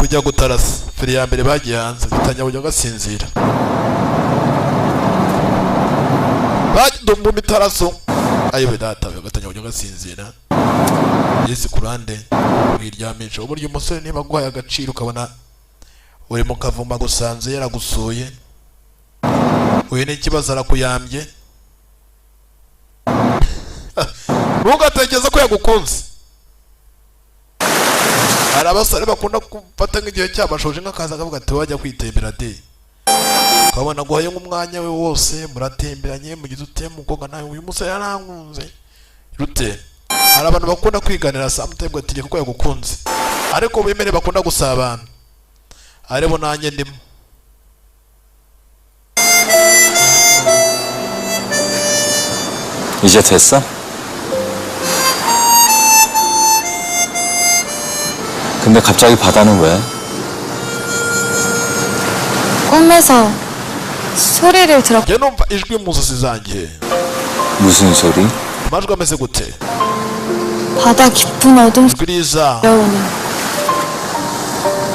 Kujya gutarasa feri ya mbere bagiye hanze gitangira kujya gasinzira. Bagiye mu mitaraso ayiwe data gatangira kujya gasinzira. Yesi kurande wiryamisha uburyo umusore niba aguhaye agaciro ukabona uri mu kavumba gusanze yaragusuye uyu ni ikibazo arakuyambye ntugatekereze ko yagukunze. Hari abasore bakunda gufata nk'igihe cyabashoje nk'akaza akavuga ati wajya kwitembera de ukabona guhaye nk'umwanya we wose muratemberanye mugize ute mukobwa nawe uyu musore yarankunze rute. Hari abantu bakunda kwiganira sometimes ati kuko yagukunze ariko bemere bakunda gusabana arebo nanjye ndimo. 이제 됐어? 근데 갑자기 바다는 왜? 꿈에서 소리를 들었. Njye numva ijwi mu nzozi zanjye. 무슨 소리? Amajwi ameze gute? 바다 깊은 어둠 Ijwi riza 들려오는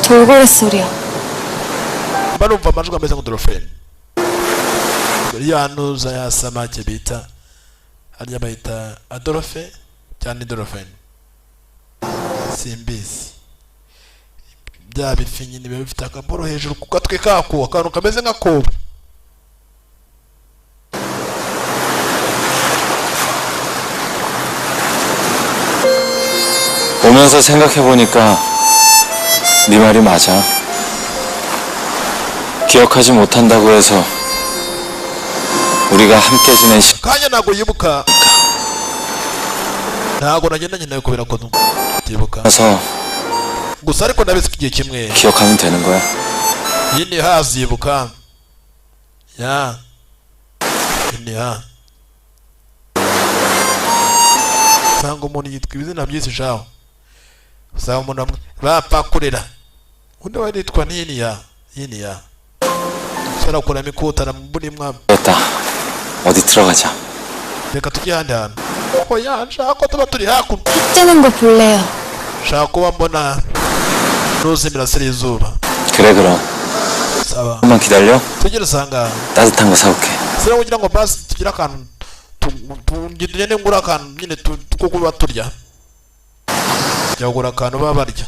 돌고래 소리야. mba numva amajwi ameze nka dolphine. Ya ntuza ya samake bita harya bayita adolphe cyangwa dolphine simbizi. Bya bifi nyine biba bifite akaboro hejuru ku gatwe kako akantu kameze nk'akobo. 오면서 생각해보니까 네 말이 맞아. 기억하지 못한다고 해서 우리가 함께 지낸 시 Kanya ntabwo yibuka ntabwo nagendanye nawe kubera ko ntibuka 가서 gusa ariko ndabizi ko igihe kimwe 기억하면 되는 거야. iyi ni hazibuka ya iyi ni ha usanga umuntu yitwa ibizina byinshi shaho usanga umuntu amwe bapfa kurera undi we yitwa nini ya iyi ni ya ushobora mikutana muri mwa 됐다. 어디 들어가자. reka tujye ahandi hantu oya nshaka ko tuba turi hakuno 해 뜨는 거 볼래요. nshaka kuba mbona nuza imirasire y'izuba 그래 그럼. saba 조금만 기다려. tugere usanga 따뜻한 거 사올게. sira kugira ngo basi tugire akantu tugende ngura akantu nyine two kuba turya jya kugura akantu baba barya.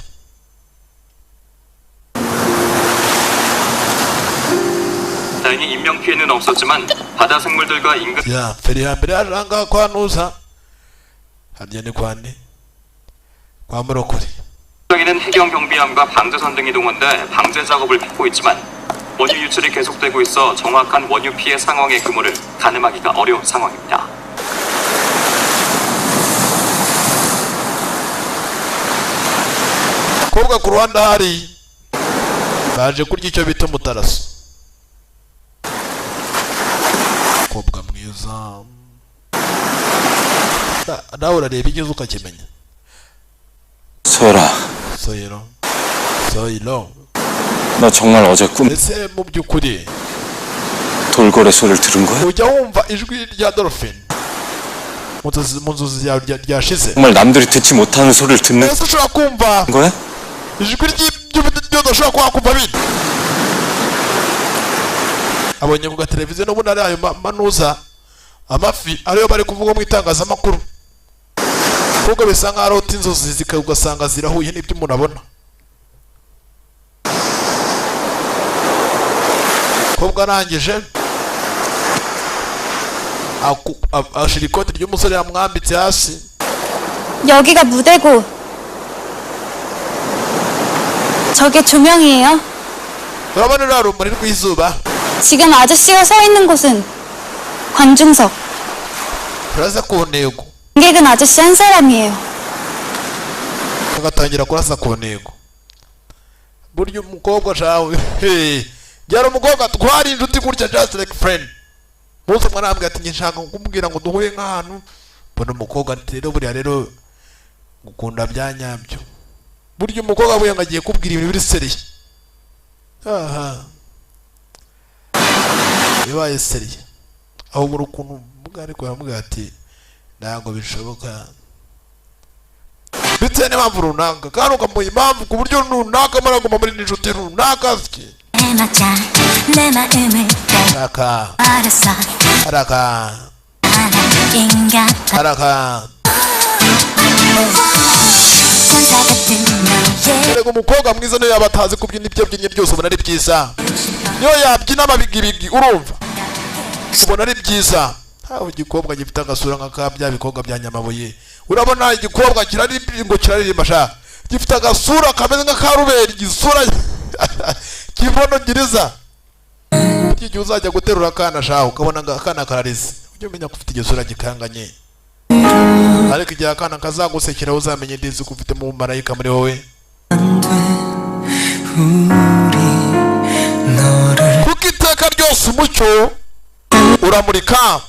다행히 인명 피해는 없었지만 바다 생물들과 인근 Ya feri ya mbere yaje ahangaha kwa nuza harya ni kwa nde kwa murokore. 에는 해경 경비함과 방제선 등이 동원돼 방제 작업을 펴고 있지만 원유 유출이 계속되고 있어 정확한 원유 피해 상황의 규모를 가늠하기가 어려운 상황입니다. Kobwa ku ruhande hari baje kurya icyo bita umutaraso. Kobwa mwiza nawe urareba igeze ukakimenya. 소열아, Soyiro soyiro 너 정말 어제 꿈 ese mu by'ukuri 돌고래 소리를 들은 거야? ujya wumva ijwi rya dolphin mu nzozi yawe ryashize? 정말 남들이 듣지 못하는 소리를 듣는 Ese ushobora kumva 거야? ijwi ry'ibyo udashobora kuba wakumva bindi? Abonye ku gateleviziyo n'ubundi ari ayo manuza amafi ariyo bari kuvuga mu itangazamakuru kuko bisa nkaho arota inzozi ugasanga zirahuye n'ibyo umuntu abona. Kobwa arangije ashira ikoti ry'umusore yamwambitse hasi. 여기가 무대고 저게 조명이에요. urabona ruriya rumuri rw'izuba. 지금 아저씨가 서 있는 곳은 관중석. Kurasa ku ntego. 관객은 아저씨 한 사람이에요. Agatangira kurasa ku ntego. Burya umukobwa shawe byari umukobwa twari inshuti gutya just like friend. Umunsi umwe arambwira ati nshaka kukubwira ngo duhure nk'ahantu mbona umukobwa ati rero buriya rero gukunda bya nyabyo. Burya umukobwa we ngo agiye kubwira ibintu biri seriye. Aha bibaye seriye aho muri ukuntu mvuga ariko yamubwira ati ntabwo bishoboka Bitewe n'impamvu runaka, kandi ukamuha impamvu ku buryo runaka muraguma muri n'inshuti runaka. 맞아 내 마음을 Araka 알았어 araka 인간 같아 araka. 천사 같은 너의 Erega umukobwa mwiza niyo yaba atazi kubyina, ibyo abyinnye byose ubona ari byiza. Niyo yabyina amabigibigi, urumva ubona ari byiza. Haba igikobwa gifite agasura nka ka bya bikobwa bya Nyamabuye, urabona igikobwa kiraririmba ngo kiraririmba sha, gifite agasura kameze nka ruberi, igisura kivonogiriza. Igihe uzajya guterura akana sha, ukabona ngo akana kararize, ujye umenya ko ufite igisura gikanganye. Ariko igihe akana kazagusekera, uzamenye ndizi ko ufitemo umumarayika muri wowe, kuko iteka ryose umucyo uramurika.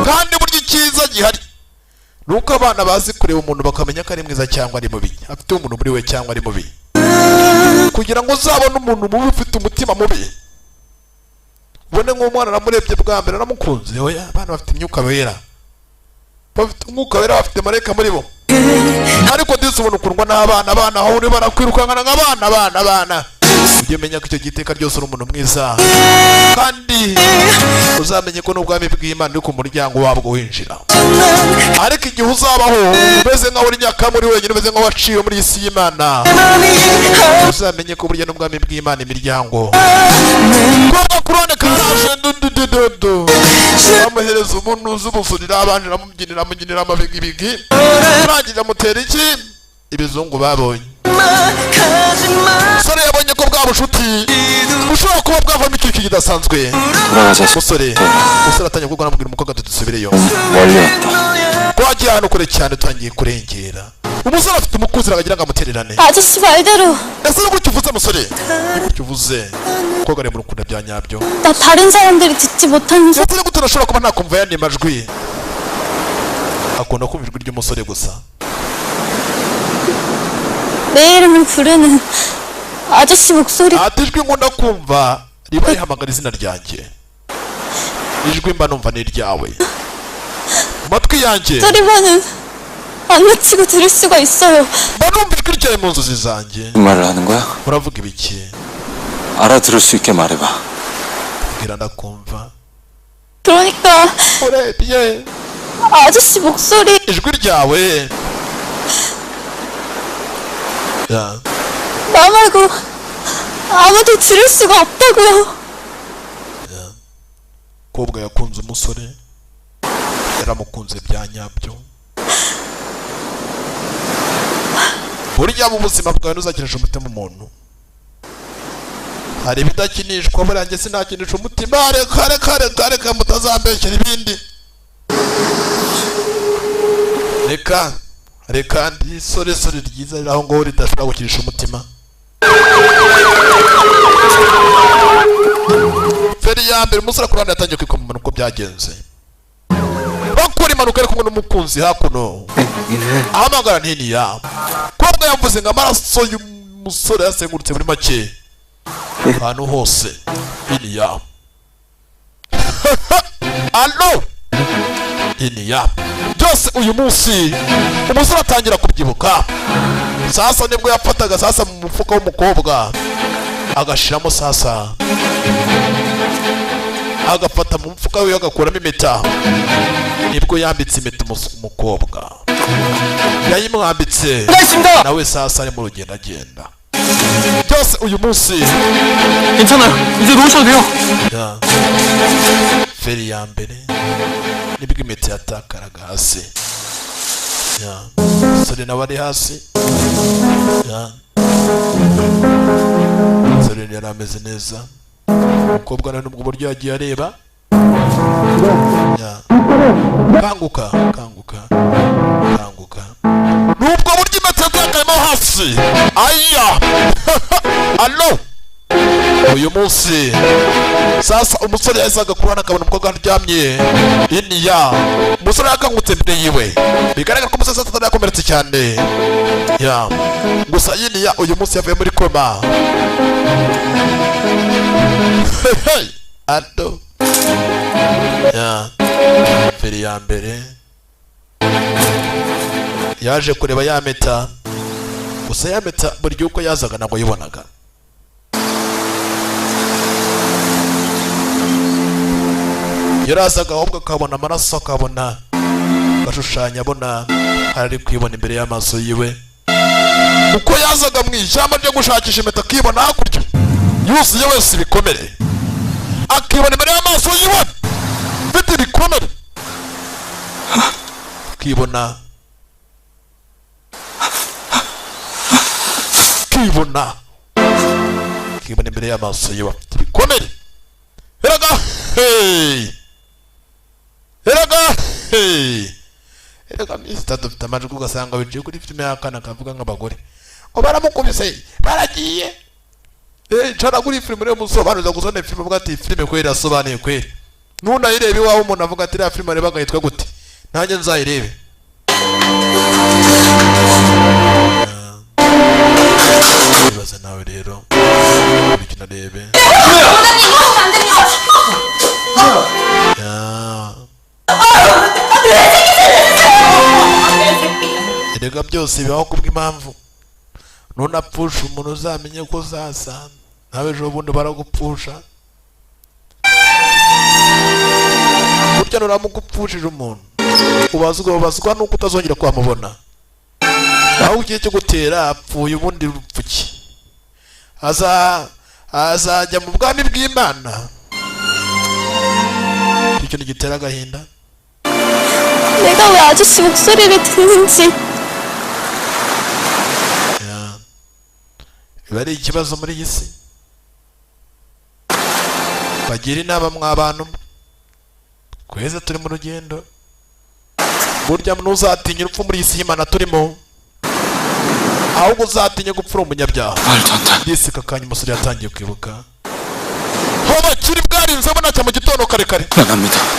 Kandi burya icyiza gihari ni uko abana bazi kureba umuntu bakamenya ko ari mwiza cyangwa ari mubi, afite umuntu muri we cyangwa ari mubi. Kugira ngo uzabone umuntu mubi ufite umutima mubi, ubone nk'umwana namurebye bwa mbere naramukunze. Oya, abana bafite imyuka wera, bafite umwuka wera, bafite marayika muri bo. Ariko disi ubona ukundwa n'abana, abana aho uri barakwirukankana nk'abana, abana, abana. Ujye umenya ko icyo giteka ryose uri umuntu mwiza, kandi uzamenye ko n'ubwami bw'Imana uri ku muryango wabwo winjira. Ariko igihe uzabaho umeze nk'aho uri nyakamuri wenyine, umeze nk'aho waciwe muri iyi si y'Imana, uzamenye ko burya n'ubwami bw'Imana imiryango kuba kurone karaje ndududududu. Bamuhereza umuntu uzi ubusurira, abanje aramubyinira, amubyinira amabigibigi, arangije amutera iki ibizungu babonye. Umusore yabonye ko bwa bushuti bushobora kuba bwavamo ikintu kidasanzwe. 돌아가자. Umusore atangiye kuko anamubwira umukobwa ati dusubireyo. 멀리 왔다. Twagiye ahantu kure cyane, tutangiye kurengera. Umusore afite umukunzi aragira ngo amutererane. 아저씨 말대로 Ese ni gutyo uvuze, musore? Ni gutyo uvuze? Umukobwa ari mu rukundo bya nyabyo. 나 다른 사람들이 듣지 못하는 Ndetse ni gute nashobora kuba nakumva ayandi majwi? Akunda kumva ijwi ry'umusore gusa. 내 이름을 부르는 아저씨 목소리. Ati ijwi nkunda kumva riba rihamagara izina ryanjye, ijwi mba numva ni iryawe mu matwi yanjye. 소리만은 안 놓치고 들을 수가 있어요. Mba numva ijwi ryawe mu nzozi zanjye. 무슨 말을 하는 거야? Uravuga ibiki? 알아들을 수 있게 말해봐. Mbwira ndakumva. 그러니까 Urebye 아저씨 목소리 ijwi ryawe ya. 나 말고 아무도 들을 수가 없다고요. Umukobwa yakunze umusore, yaramukunze bya nyabyo. Burya mu buzima bwawe ntuzakinisha umutima umuntu, hari ibidakinishwa. Buriya njye sinakinisha umutima. Reka reka reka reka, mutazambeshyera ibindi. Reka reka, ndi soresore ryiza riri aho ngaho ridashobora gukinisha umutima. Feri ya mbere, umusore ku ruhande yatangiye kwikoma uko byagenze bakora impanuka ari kumwe n'umukunzi hakuno, ahamagara ntiniya. Kobwa yavuze ngo amaraso y'umusore yasengurutse muri make ahantu hose iniya. Alo iniya byose. Uyu munsi umusore atangira kubyibuka. Sasa nibwo yafataga sasa mu mufuka w'umukobwa agashiramo, sasa agafata mu mufuka we agakuramo impeta. Nibwo yambitse impeta umukobwa, yayimwambitse nawe. Sasa ari mu rugendo agenda byose uyu munsi. 괜찮아요. 이제 놓으셔도 돼요. Ya. Feri ya mbere nibwo impeta yatakaraga hasi. Ya. Umusore nawe ari hasi. Ya. Umusore yari ameze neza, umukobwa nawe nubwo buryo yagiye areba. Ya. Kanguka, kanguka, kanguka. Nubwo buryo impeta yatakayemo hasi, aya alo. Uyu munsi sasa umusore yazaga kubona akabona umukobwa aryamye iniya. Umusore yakangutse imbere yiwe, bigaragara ko umusore sasa atari yakomeretse cyane ya. Gusa yiniya uyu munsi yavuye muri koma. Hey, ado ya feri ya mbere. Yaje kureba ya mpeta, gusa ya mpeta buri gihe uko yazaga ntabwo yibonaga. Yarazaga ahubwo akabona amaraso, akabona agashushanya, abona ari kwibona imbere y'amaso yiwe. Uko yazaga mu ishyamba ryo gushakisha impeta, akibona hakurya yuzuye wese ibikomere, akibona imbere y'amaso yiwe mfite ibikomere, akibona akibona akibona imbere y'amaso yiwe afite ibikomere. Erega hey, erega hey, erega misita dufite amajwi, ugasanga wicaye kuri filime y'akana kavuga nk'abagore ngo baramukubise baragiye. Cara kuri filime rero musobanuza gusone filime, avuga ati filime kweri irasobanuye kweri. Nunayireba iwawe umuntu avuga ati iriya filime arebaga yitwa gute, nanjye nzayirebe. Ibaze nawe rero urikina rebe. Erega byose bibaho kubw'impamvu. Nunapfusha umuntu uzamenye ko uzasa nawe ejo bundi baragupfusha. Burya nuramuka upfushije umuntu ubazwa nuko utazongera kuhamubona. Aho ugiye cyo gutera apfuye ubundi rupfuki azajya mu bwami bw'Imana. Icyo gitera agahinda. 내가 왜 아저씨 목소리를 듣는지. Biba ari ikibazo muri iyi si. Bagira inama mw'abantu, kweza turi mu rugendo. Burya ntuzatinya urupfu muri iyi si y'Imana turimo, ahubwo uzatinye gupfura umunyabyaha. Disi kakanya umusore yatangiye kwibuka aho bakiri bwarinze bunacya mu gitondo kare kare.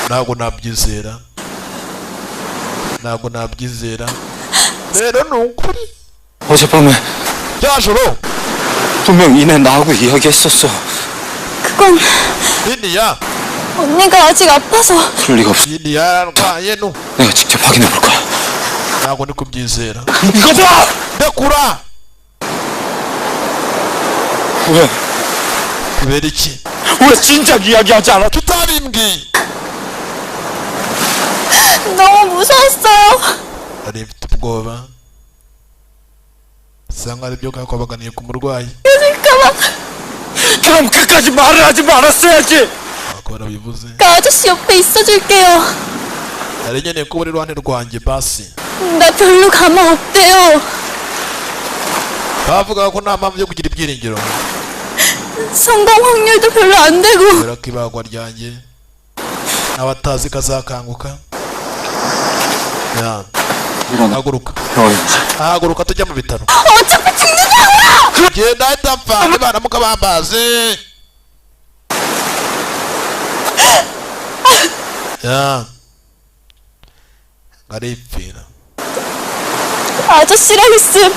Ntabwo nabyizera, ntabwo nabyizera. Rero ni ukuri. 어젯밤에 byajoro 분명 이내 나하고 이야기했었어. 그건 니니야. 언니가 아직 아파서. 그럴 리가 없어. 니니야 arwaye nu. 내가 직접 확인해 볼 거야. Ntabwo ndi kubyizera. 이거다! Ndekura! 왜? Kubera iki? 왜 진작 이야기하지 않았? Tutabimbwiye. 너무 무서웠어요. Nari mfite ubwoba. Bisa nkaho aribyo kakwabaganiye ku murwayi. 그럴까봐. 그럼 끝까지 말을 하지 말았어야지. Ako barabivuze. 그 아저씨 옆에 있어줄게요. Nari nkeneye kuba uri iruhande rwanjye basi. 나 별로 가망 없대요. Bavugaga ko nta mpamvu yo kugira ibyiringiro. 성공 확률도 별로 안 되고. Kubera ko ibagwa ryanjye n'abatazi kazakanguka. Ya. Haguruka. Haguruka tujya mu bitaro. 어차피 죽는다고요! Genda ahita mpfa nibaramuka bambaze. Ya. Ngaripfira. 아저씨랑 있음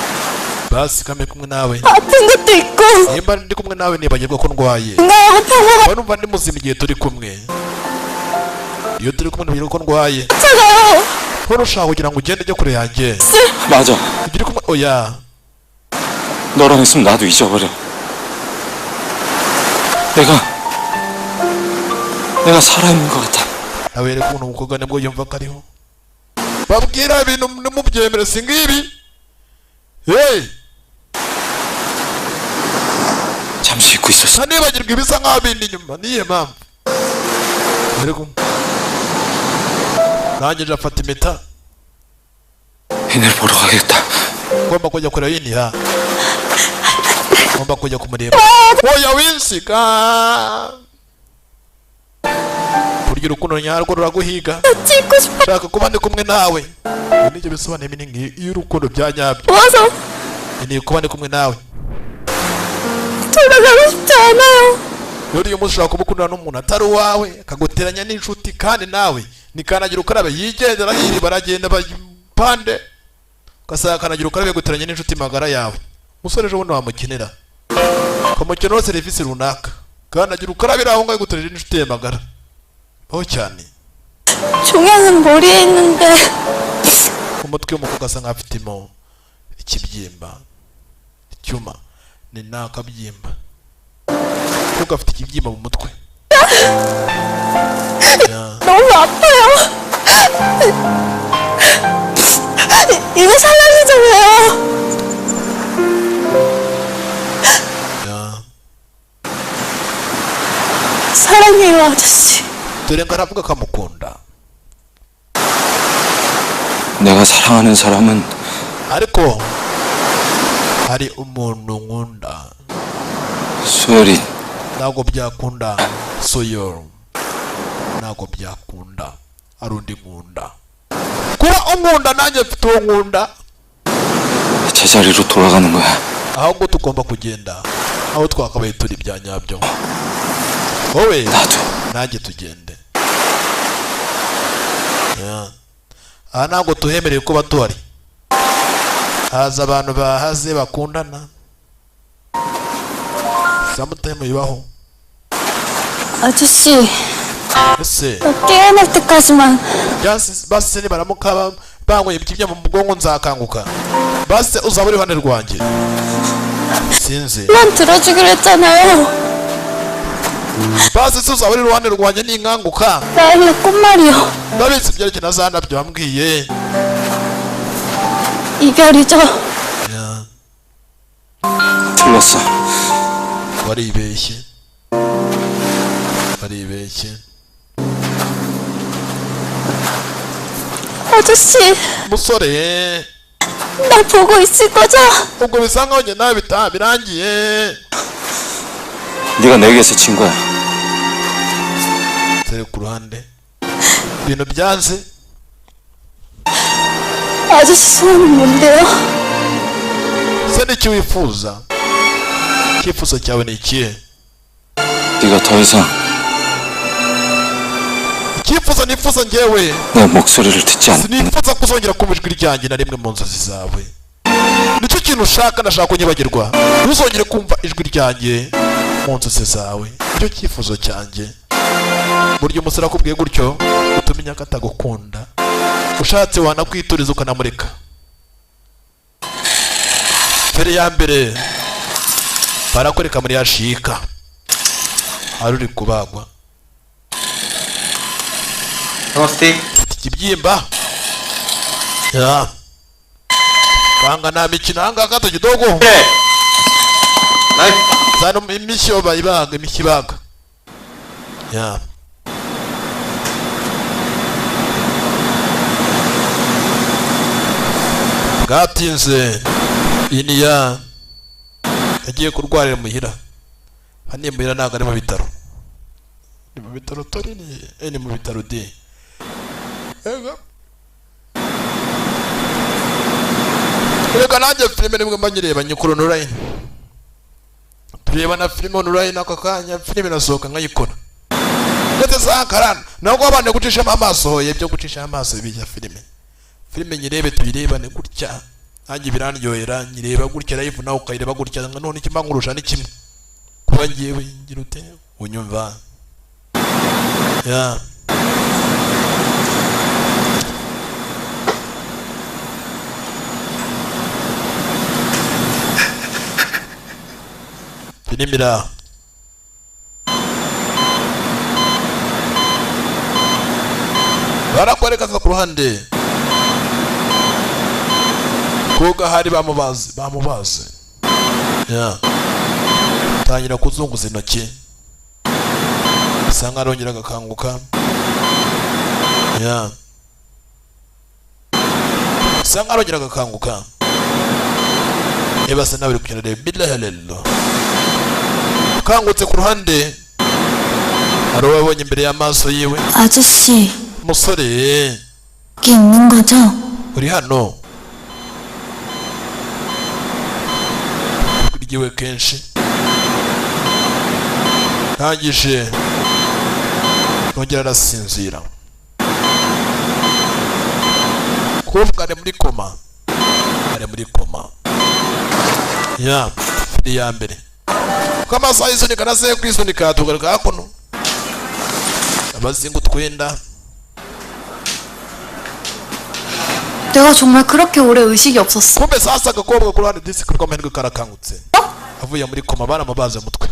Basi kame kumwe nawe. 아픈 것도 있고 Nimba ndi kumwe nawe nibagirwa ko ndwaye. 건강하고 평화가 Mba numva ndi muzima igihe turi kumwe. Iyo turi kumwe nibagirwa ko ndwaye. 찾아요. None ushaka kugira ngo ugende ujye kure yanjye. 맞아. Ibyo uri kumwe oya. 너랑 있으면 나도 잊어버려. 내가 살아있는 것 같아. Nawe rero ukuntu umukobwa nibwo yumva ko ariho. Babwira ibintu ntimubyemere si ngibi. Hey! 잠시 잊고 있었어. Nibagirwa ibisa nkaho bindi inyuma niye mpamvu. Ariko nanjye nje afata impeta. 이내를 보러 가겠다. Ngomba kujya kureba yiniha. Ngomba kujya kumureba. Oya winsiga. Burya urukundo nyarwo ruraguhiga. 같이 있고 싶어. Nshaka kuba ndi kumwe nawe. Ibi nibyo bisobanuye meaning y'urukundo bya nyabyo. 와서 Nkeneye kuba ndi kumwe nawe. 돌아가고 싶지 않아요. Rero uyu munsi ushobora kuba ukundana n'umuntu atari uwawe, akaguteranya n'inshuti kandi nawe nikandagira ukarabe yigendera yiri baragenda bapande, ugasanga kandagira ukarabe guteranya n'inshuti magara yawe. Umusore ejo bundi wamukenera, ukamukeneraho serivisi runaka, kandagira ukarabe aho ngaho guteranya n'inshuti ye magara. Baho cyane. 종양은 머리에 있는데 Umutwe w'umukobwa asa nkaho afitemo ikibyimba, icyuma ni nakabyimba. Umukobwa afite ikibyimba mu mutwe. Ya. 너무 아파요. 이거 사랑이잖아요. Ya. 사랑해요, 아저씨. Dore ngo aravuga akamukunda. 내가 사랑하는 사람은 Ariko hari umuntu nkunda. 소열이 Ntabwo byakunda soyo, ntabwo byakunda, ari undi nkunda. Kuba unkunda nanjye mfite uwo nkunda. 제자리로 돌아가는 거야. Ahubwo tugomba kugenda aho twakabaye turi bya nyabyo, wowe 나도 nanjye tugende. Yeah. Aha ntabwo tuhemerewe kuba tuhari, haza abantu bahaze bakundana samutayime bibaho. 아저씨, Ese 나 깨어날 때까지만 basi nibaramuka banyweye ikibyimba mu bwonko nzakanguka, basi uzaba uri iruhande rwanjye, sinzi. 만 들어주기로 했잖아요. Basi se uzaba uri iruhande rwanjye ninkanguka? 나일라 꽃말이요. Ndabizi ibyerekeye na za nabyo wambwiye. 이별이죠. Yeah. 틀렸어. Waribeshye, waribeshye. 아저씨, Musore, 나 보고 있을 거죠? ubwo bisa nkaho njye nawe bitaha birangiye. 네가 내게서 진 거야. Turi ku ruhande ibintu byanze. 아저씨 소원은 뭔데요? Se n'icyo wifuza, icyifuzo cyawe ni ikihe? 네가 더 이상 Icyifuzo nifuza njyewe, 내 목소리를 듣지 않는 sinifuza kuzongera kumva ijwi ryanjye na rimwe mu nzozi zawe. Nicyo kintu ushaka, ndashaka kunyibagirwa, ntuzongere kumva ijwi ryanjye mu nzozi zawe, nicyo cyifuzo cyanjye. Burya umusore akubwiye gutyo utumenya ko atagukunda, ushatse wanakwituriza ukanamureka. Feri ya mbere barakwereka muri yashika hari uri kubagwa. नमस्ते. Ufite ikibyimba ya banga nta mikino ahangaha gato kidogo. Knife. Zana imishyo bayibaga, imishyo ibaga ya bwatinze. Iniya yagiye kurwarira muhira. Hano muhira ntabwo ari mu bitaro, ni mu bitaro tori ni ni mu bitaro de. Ego. Reka nanjye filime nibwo mba nyireba nyikora online, tureba na filime online ako kanya filime irasohoka nkayikora ndetse sakarana nabwo abana gucishamo amaso ye byo gucisha amaso bijya filime, filime nyirebe tuyirebane gutya, nanjye birandyohera nyireba gutya live nawe ukayireba gutya. None ikimba nkurusha ni kimwe kuba ngiyewe ngira ute unyumva ya filime iri aho. Barakwereka ku ruhande kuko hari bamubaze, bamubaze ya tangira kuzunguza intoki bisa nkaho arongera agakanguka ya bisa nkaho arongera agakanguka. Niba se nawe uri kugenda reba bilahelelo ukangutse ku ruhande hari uwo yabonye imbere y'amaso yiwe. 아저씨, Musore, 여기 있는 거죠? uri hano ryiwe kenshi ntangije nongera arasinzira kuvuga ari muri koma, ari muri koma ya firi ya mbere kuko amasaha y'isunika na se kwisunika tugaruka hakuno abazinga utwenda. 내가 정말 그렇게 오래 의식이 없었어? Kumbe sasa agakobwa ku ruhande disi rw'amahirwe karakangutse avuye muri koma, baramubaze umutwe.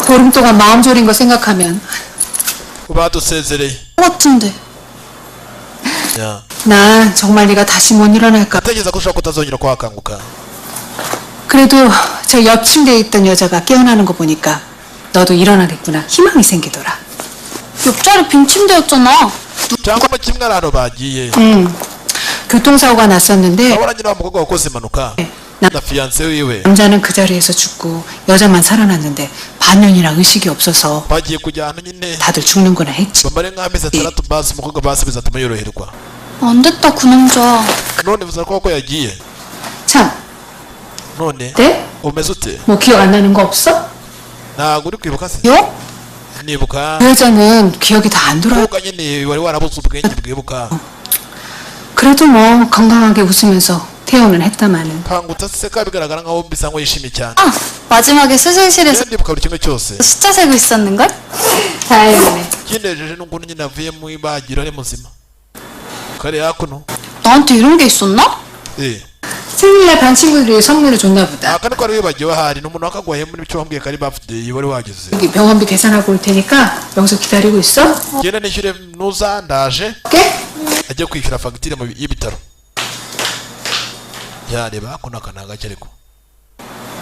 보름 동안 마음 졸인 거 생각하면 Badusezereye. 같은데. Ya. 난 정말 네가 다시 못 일어날까. Ndatekereza ko ushobora kutazongera kuhakanguka. 그래도 저 옆 침대에 있던 여자가 깨어나는 거 보니까 너도 일어나겠구나 희망이 생기더라. 옆자리 빈 침대였잖아. Cyangwa mu kimwe ahantu bagiye. 응. 교통사고가 났었는데 Urabona nyine wa mukobwa wakoze impanuka na fiancé wiwe. 남자는 그 자리에서 죽고 여자만 살아났는데 반년이나 의식이 없어서 Bagiye kujya ahantu nyine 다들 죽는구나 했지. bamare nk'amezi 6 basi umukobwa basi bizatuma yoroherwa. 안 됐다 그 남자. None bivuze ko ko yagiye. 참, None 네? umeze ute? 뭐 기억 안 나는 거 없어? Ntabwo uri kwibuka se? 요? Nibuka. 그 여자는 기억이 다 안 돌아. Umukobwa nyine wari warabuze ubwenge bwibuka. 그래도 뭐 건강하게 웃으면서 퇴원을 했다마는. Kangutse aseka bigaragara nkaho bisa nkaho yishimye cyane. 아, 마지막에 수술실에서 Ndibuka buri kimwe cyose. 숫자 세고 있었는걸? 다행이네. Kinejeje n'ukuntu nyine avuye mu ibagiro ari muzima kare hakuno. 나한테 이런 게 있었나? Eh. 생일날 반 친구들이 선물을 줬나 보다. Aka niko wari wibagiwe ahari ni umuntu wakaguhaye muri icyo wambwiye kari birthday wari wagize. 여기 병원비 계산하고 올 테니까 여기서 기다리고 있어. Genda nishyure nuza ndaje. 오케이? Ajye kwishyura fagitire mu y'ibitaro. Yareba hakuno aka ni agake ariko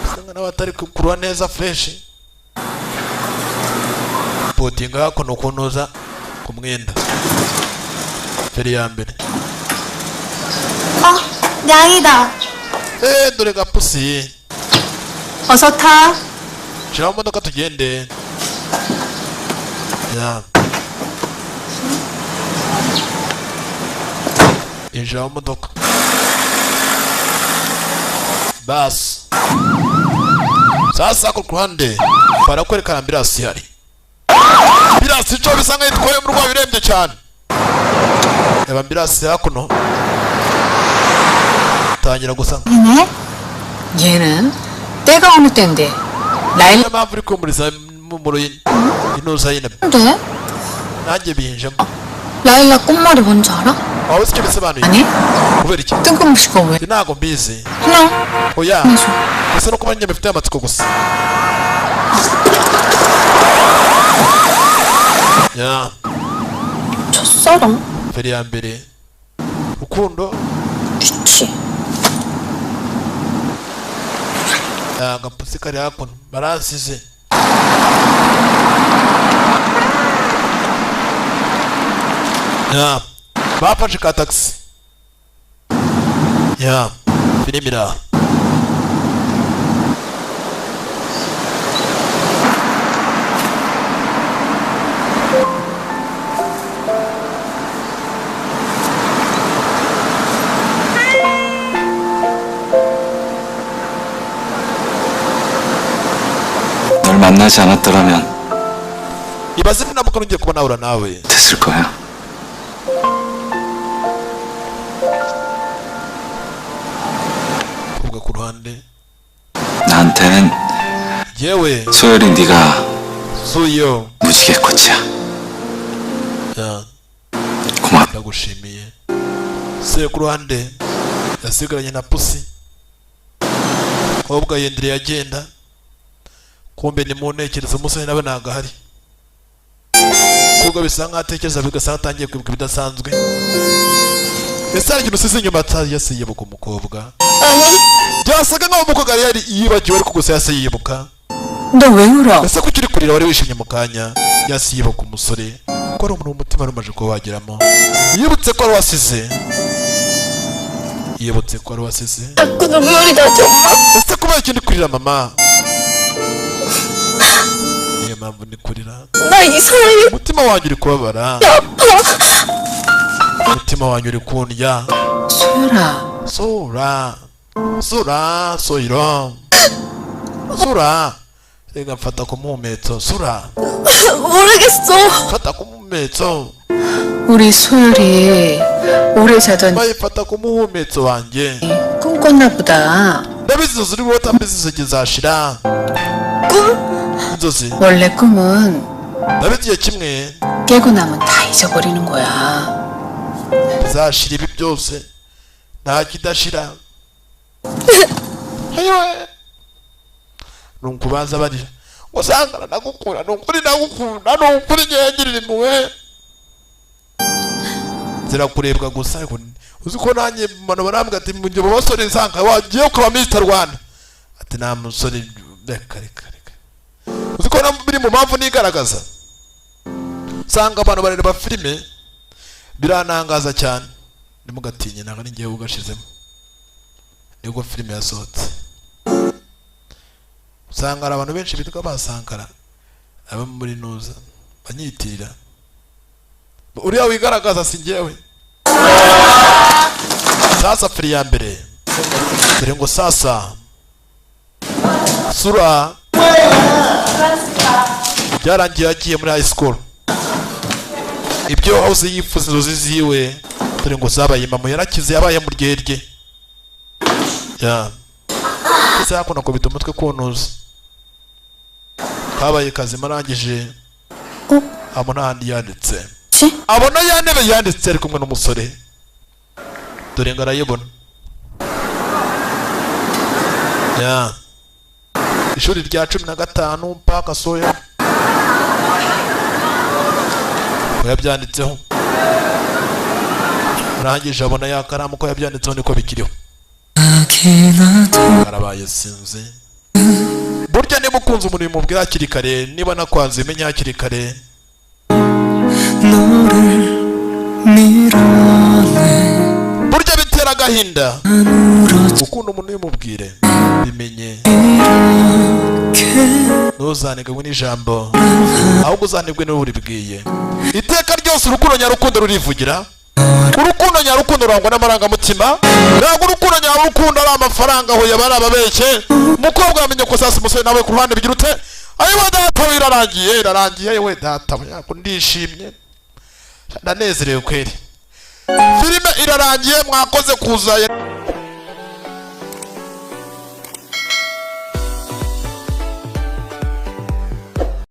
usanga nawe atari kurura neza fresh potinga hakuno kunoza ku mwenda feri ya mbere. 아, 냥이다. Eh, dore gapusi. 어서 타. Shyira mu modoka tugende. Ya. Injira mu modoka. Basi. Sasa ku ruhande barakwerekana ambulance ihari. Ambulance ico bisa nkaho itwaye umurwayi urembye cyane. Reba ambulance hakuno. Tangira gusa. 얘네? 얘는 때가 어느 때인데 라일 Niyo mpamvu uri kumuriza impumuro intuza y'inabi. 근데 Nanjye binjemo. 라일락 꽃말이 뭔지 알아? Waba uzi icyo bisobanuye? 아니? Kubera iki? 뜬금없이 그거 왜? Njye ntabwo mbizi. 그냥 Oya. 해줘. Gusa no kuba njye mbifitiye amatsiko gusa. Ya, 첫사랑? feri ya mbere. Rukundo, 미치. agapusi kari hakuno. Baransize. Ya, bafashe ka taxi. Ya, filime iri aha. 널 만나지 않았더라면 Ibaze ninamuka nongeye kuba nahura nawe. 됐을 거야. Umukobwa ku ruhande. 나한텐 Yewe, 소열이 네가 Suyo. 무지개 꽃이야. Ya, 고맙. ndagushimiye. Se ku ruhande yasigaranye na pusi. Kobwa yendiriye agenda. Kumbe ni mu ntekerezo umusore nawe ntabwo ahari. Kobwa bisa nkaho atekereza bigasa nkaho atangiye kwibuka ibidasanzwe. Ese hari ikintu usize inyuma atari yase yibuka umukobwa? Byasaga nkaho umukobwa yari yari yibagiwe ariko gusa yase yibuka. 너 왜 울어? Ese kuki uri kurira wari wishimye mu kanya? Yase yibuka umusore ko ari umuntu w'umutima wari umaze kuba wageramo. Yibutse ko wari wasize. Yibutse ko wari wasize. 자꾸 눈물이 나죠, 엄마. Ese kubera iki ndi kurira mama? Niyo mpamvu ndi kurira. 나 이 사람이 Umutima wanjye uri kubabara. 아파. Umutima wanjye uri kundya. 소열아, Sura. Sura, soyiro. Sura. Reka mfata ku muhumetso. Sura. 모르겠어. Mfata ku muhumetso. 우리 소열이 오래 자던 Bayifata ku muhumetso wanjye. 꿈 꿨나 보다. Ndabizi inzozi uri kurota mbizi inzozi zashira. 꿈? Inzozi. 원래 꿈은 Ndabizi igihe kimwe 깨고 나면 다 잊어버리는 거야. bizashira ibi byose. Nta kidashira. Ayiwe, ni ukubanza barira ngo: "Sankara, ndagukunda, ni ukuri ndagukunda, ni ukuri ngengirira impuhwe." Zirakurebwa gusa. Ariko uzi ko nanjye mano barambwira ati mu gihe mu basore, Sankara, wagiye ukaba Mr Rwanda, ati nta musore. Reka, reka, reka. Uzi ko biri mu mpamvu nigaragaza? Usanga abantu bareba filime biranangaza cyane. Ntimugatinye, ntabwo ari ngewe ugashizemo, nibwo filime yasohotse. Usanga hari abantu benshi bitwa ba Sankara, abo muri nuza banyitirira uriya wigaragaza, si njyewe. Sasa firi ya mbere, dore ngo sasa sura byarangiye yagiye muri high school. Ibyo house yifuza, inzozi ziwe, dore ngo zabaye impamo. Yarakize, yabaye mu ryerye ya ndetse hakuno akubita umutwe kunuza kabaye kazima. Arangije abona ahandi yanditse, abona ya ntebe yanditse ari kumwe n'umusore. Dore ngo arayibona ya ishuri rya 15 paka soya ko yabyanditseho. Arangije abona ya karamu ko yabyanditseho, niko bikiriho. Karabaye, sinzi. Burya niba ukunze umuntu, bimubwira hakiri kare. Niba nakwanze, umenya hakiri kare. 너를 밀어내. Burya bitera agahinda gukunda umuntu. Bimubwire, bimenye, ntuzanigwe n'ijambo, ahubwo uzanigwe n'uwo uribwiye. Iteka ryose urukundo nyarukundo rurivugira. Urukundo nyarukundo rurangwa n'amarangamutima, ntabwo urukundo nyarukundo ari amafaranga. Aho yaba ari ababeshye. Umukobwa yamenye ko sasa umusore nawe ku ruhande bigira ute? Ayiwe data we, irarangiye, irarangiye! Ayiwe data we, yako ndishimye, ndanezerewe kweri. Filime irarangiye, mwakoze kuza.